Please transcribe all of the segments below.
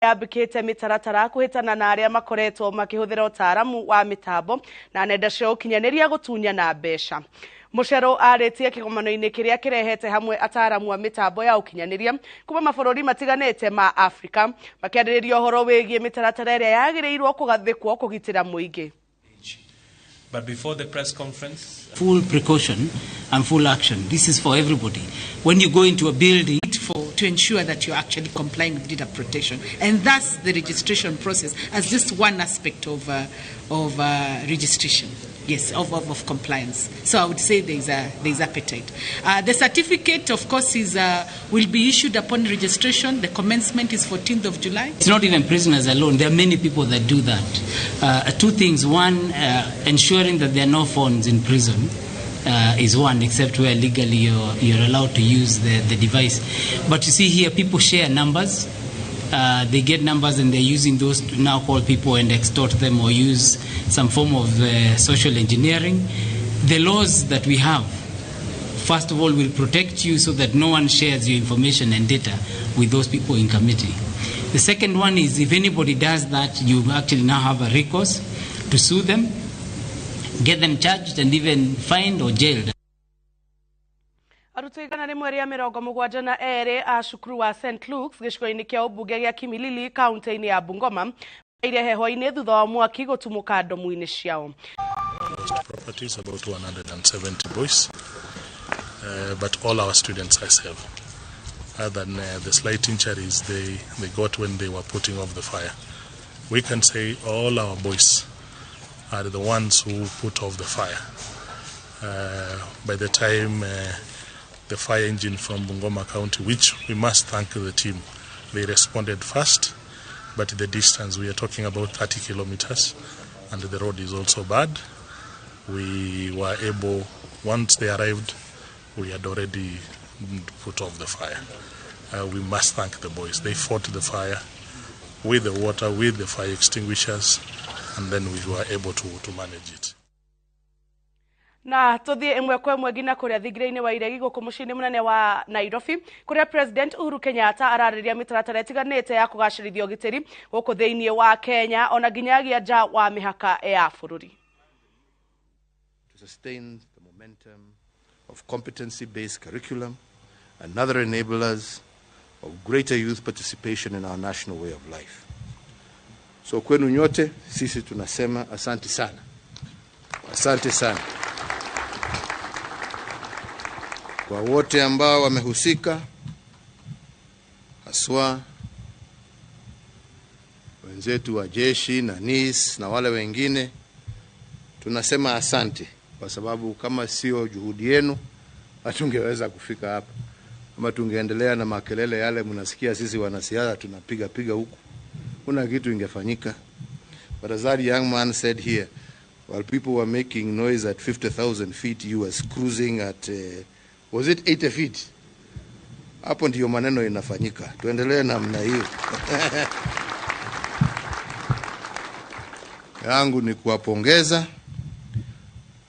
Yambĩkĩte mĩtaratara kũhĩtana na arĩa makoretwo makĩhũthĩra ũtaaramu wa mĩtambo na nenda cia ũkinyanĩria gũtunyana mbeca. Mũcerũ arĩtie kĩgomano-inĩ kĩrĩa kĩrehete hamwe ataaramu a mĩtambo ya ũkinyanĩria kuma mabũrũri matiganĩte ma Afrika makĩarĩrĩria ũhoro wĩgiĩ mĩtaratara ĩrĩa yagĩrĩirwo kũgathĩkwo kũgitĩra mũingĩ. But before the press conference, full precaution and full action. This is for everybody. When you go into a building, for to ensure that you're actually complying with data protection, and thus the registration process as just one aspect of registration. Yes, of compliance. So I would say there's appetite. The certificate, of course, is will be issued upon registration. The commencement is 14th of July. It's not even prisoners alone. There are many people that do that. Two things. One, ensuring that there are no phones in prison is one, except where legally you're allowed to use the device. But you see here, people share numbers. They get numbers and they're using those to now call people and extort them or use some form of social engineering. The laws that we have, first of all, will protect you so that no one shares your information and data with those people in committee. The second one is if anybody does that, you actually now have a recourse to sue them, get them charged and even fined or jailed. Arutwo 172 a cukuru wa St Luke's gĩcigo-inĩ kĩa ũmbunge gĩa Kimilili kaunti-inĩ ya Bungoma ire heho-inĩ thutha wa mwaki gũtumũka ndomu-inĩ ciao. Properties about 170 boys, but all our students are safe, other than the slight injuries they got when they were putting off the fire. We can say all our boys are the ones who put off the fire. By the time the fire engine from Bungoma County, which we must thank the team, they responded fast, but the distance, we are talking about 30 kilometers, and the road is also bad. We were able, once they arrived, we had already put off the fire. We must thank the boys. They fought the fire with the water, with the fire extinguishers, and then we were able to manage it. Na tuthie ĩmwe kwa ĩmwe nginya kũrĩa thingira-inĩ wa iregi gũkũ mũciĩ-inĩ mũnene wa Nairobi, kũrĩa President Uhuru Kenyatta ararĩrĩria mĩtaratara ĩtiganĩte ya kũgacĩrithia ũgitĩri gũkũ thĩinĩ wa Kenya ona nginyagia nja wa mĩhaka ya bũrũri. To sustain the momentum of competency-based curriculum and other enablers of greater youth participation in our national way of life. So kwenu nyote sisi tunasema asante sana. Asante sana. Kwa wote ambao wamehusika, haswa wenzetu wa jeshi na NIS na wale wengine, tunasema asante, kwa sababu kama sio juhudi yenu hatungeweza kufika hapa, ama tungeendelea na makelele yale mnasikia sisi wanasiasa tunapiga piga huku, kuna kitu ingefanyika. But as that young man said here, while people were making noise at 50,000 feet, you was cruising at was it 80 feet? Hapo ndiyo maneno inafanyika. Tuendelee namna hiyo. Yangu ni kuwapongeza,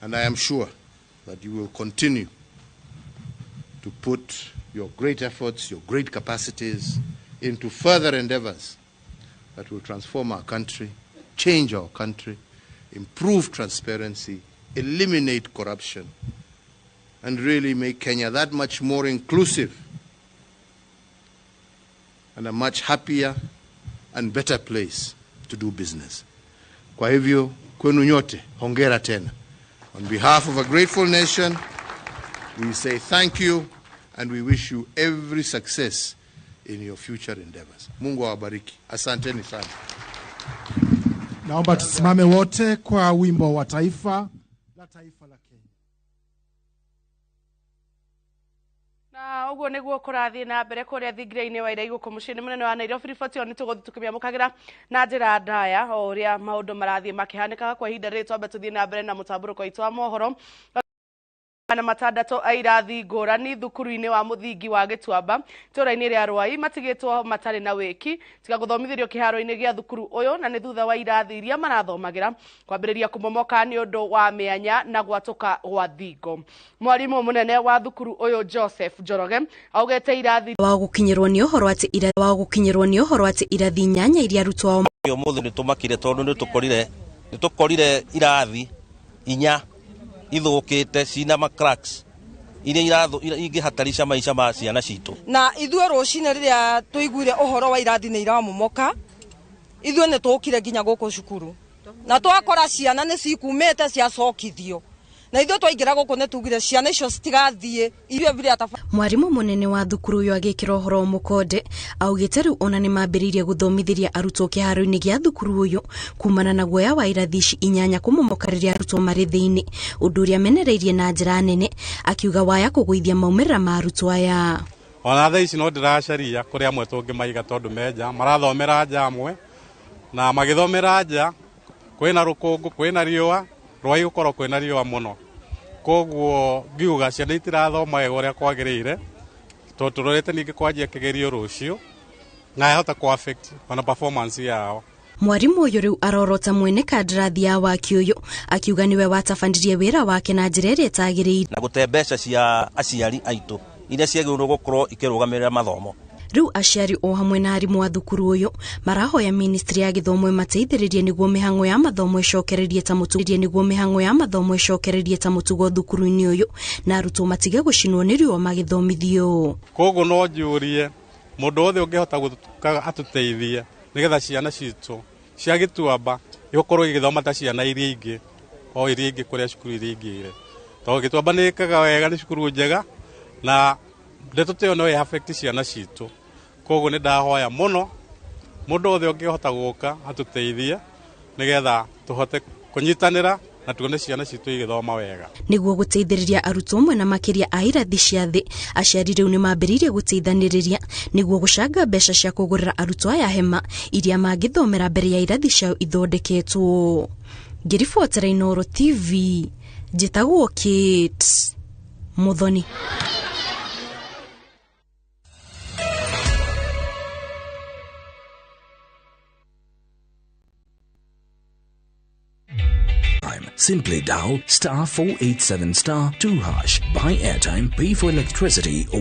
and I am sure that you will continue to put your great efforts, your great capacities into further endeavors that will transform our country, change our country, improve transparency, eliminate corruption, and really make Kenya that much more inclusive and a much happier and better place to do business. Kwa hivyo, kwenu nyote, hongera tena. On behalf of a grateful nation, we say thank you and we wish you every success in your future endeavors. Mungu awabariki. Asanteni sana. Naomba tusimame wote kwa wimbo wa taifa la taifa la Kenya. Na ũguo nĩguo kũrathiĩ na mbere kũrĩa thingira-inĩ wa iregi gũkũ mũciĩ-inĩ mũnene wa Nairobi. Riboti ĩyo nĩtũgũthiĩ tũkĩmĩamũkagĩra na njĩra ndaya o ũrĩa maũndũ marathiĩ makĩhanĩkaga. Kwa ihinda rĩrĩ twambe tũthiĩ na mbere na mũtambũrũko witũ wa mohoro. 6 a irathi ngũrani thukuru-inĩ wa mũthingi wa Gĩtuamba itũũra-inĩ rĩa Rwai matigĩtwo matarĩ na wĩki tiga gũthomithĩrio kĩharo-inĩ gĩa thukuru ũyũ, na nĩ thutha wa irathi iria marathomagĩra kwambĩrĩria kũmomoka nĩ ũndũ wa mĩanya na gwatũka gwa thingo. Mwarimũ mũnene wa thukuru ũyũ Joseph Njoroge augĩte irathi wa gũkinyĩrwo nĩ ũhoro atĩ ira wa gũkinyĩrwo nĩ ũhoro atĩ irathi 8 iria arutwo ao ũmũthĩ nĩ tũmakire tondũ nĩ tũkorire irathi 4 ithũkĩte cina ma cracks iria ingĩhatarisha maica ma ciana citũ. Na ithuĩ rũcinĩ rĩrĩa tũiguire ũhoro wa irathi nĩ iramomoka, ithuĩ nĩ tũkire nginya gũkũ cukuru na twakora ciana nĩ cikumĩte ciacokithio, na ithuĩ twaingĩra gũkũ nĩ tugire ciana icio citigathiĩ ithuĩ vile ata. Mwarimũ mũnene wa thukuru ũyũ agĩkĩra ũhoro mũkonde augĩte rĩu ona nĩ mambĩrĩirie gũthomithĩria arutwo kĩharo-inĩ gĩa thukuru ũyũ kumana na guoya wa irathi ici 8 kũmomoka rĩrĩa arutwo marĩ thĩinĩ, ũndũ ũrĩa menereirie na njĩra nene, akiuga waya kũgũithia maumĩrĩra ma arutwo aya. Ona thaa ici no ndĩracaria kũrĩa amwe tũngĩmaiga tondũ menja marathomera nja amwe, na magĩthomera nja kwĩna rũkũngũ, kwĩna riũa, Rwai gũkorwo kwĩna riũa mũno, koguo ngiuga ciana itirathoma wega ũrĩa kwagĩrĩire tondũ tũrorete ningĩ kwanjia kĩgerio rũciũ na yahota kũ affect ona performance yao. Mwarimũ ũyũ rĩu arorota mwene kandarathi ya waki ũyũ akiuga nĩwe watabanirie wĩra wake na njĩra ĩrĩa ĩtagĩrĩire na gũte mbeca cia aciari aitũ iria ciagĩrĩirwo gũkorwo ikĩrũgamĩrĩra mathomo. Rĩu aciari o hamwe na arimũ a thukuru ũyũ marahoya ministry ya gĩthomo ĩmateithĩrĩrie nĩguo mĩhang'o ya mathomo ĩcokererie ta mũtugo nĩguo mĩhang'o ya mathomo ĩcokererie ta mũtugo thukuru-inĩ ũyũ, na arutwo matige gũcinwo nĩ riũa magĩthomithio. Koguo no njũrie mũndũ wothe ũngĩhota gũtuka atũteithie nĩgetha ciana citũ cia Gĩtuamba igũkorwo igĩthoma ta ciana iria ingĩ o iria ingĩ kũrĩa cukuru iria ingĩ irĩ, tondũ Gĩtuamba nĩ ĩkaga wega, nĩ cukuru njega na ndeto ta ĩyo no ĩ affect ciana citũ. Koguo nĩ ndahoya mũno mũndũ wothe ũngĩhota gũka atũteithie nĩgetha tũhote kũnyitanĩra na tuone ciana citũ igĩthoma wega. Nĩguo gũteithĩrĩria arutwo amwe na makĩria a irathi cia thĩ, aciari rĩu nĩ mambĩrĩirie gũteithanĩrĩria nĩguo gũcanga mbeca cia kũgũrĩra arutwo aya hema iria mangĩthomera mbere ya irathi ciao ithondeketwo. Ngĩribotera Inooro TV, njĩtagwo Kate Muthoni. Simply dial *487*2# buy airtime, pay for electricity or